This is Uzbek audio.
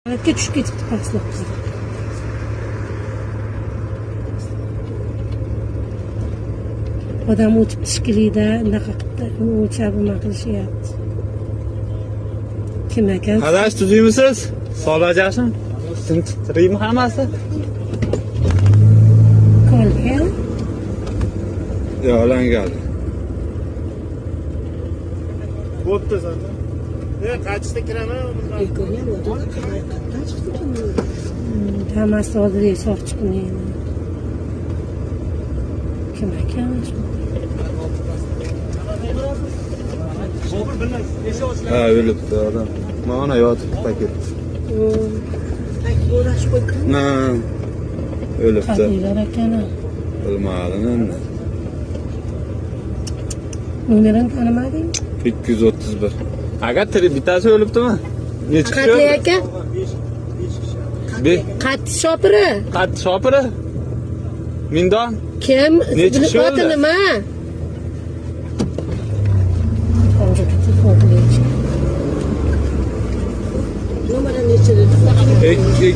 Holatga tushib ketibdi pastlikka. Odam o'tibdi shekilli-da, unaqa qilibdi, o'lchab nima qilishyapti. Kim ekan? Adash tuzukmisiz? Sog'lik yaxshimi? Tinch tirikmi hammasi? Kolga. Yo'q, langal. Bo'pti zaten. E, qaytishda kiraman bundan. Hammasi oldida sog' chiqmaydi. Kim ekan? Ha, o'libdi odam. Mana yotibdi paket. Ha. O'libdi. Qatiylar ekan. Bilmadim endi. Nomerini tanimading? 231. Agar tirik bittasi o'libdimi? Necha kishi Qatli o'ldi? aka? Qatti shopiri. Qatti shopiri? Mindon? Kim? Necha kishi Oti o'ldi? nima? Hozir telefon qilaychi. Ikki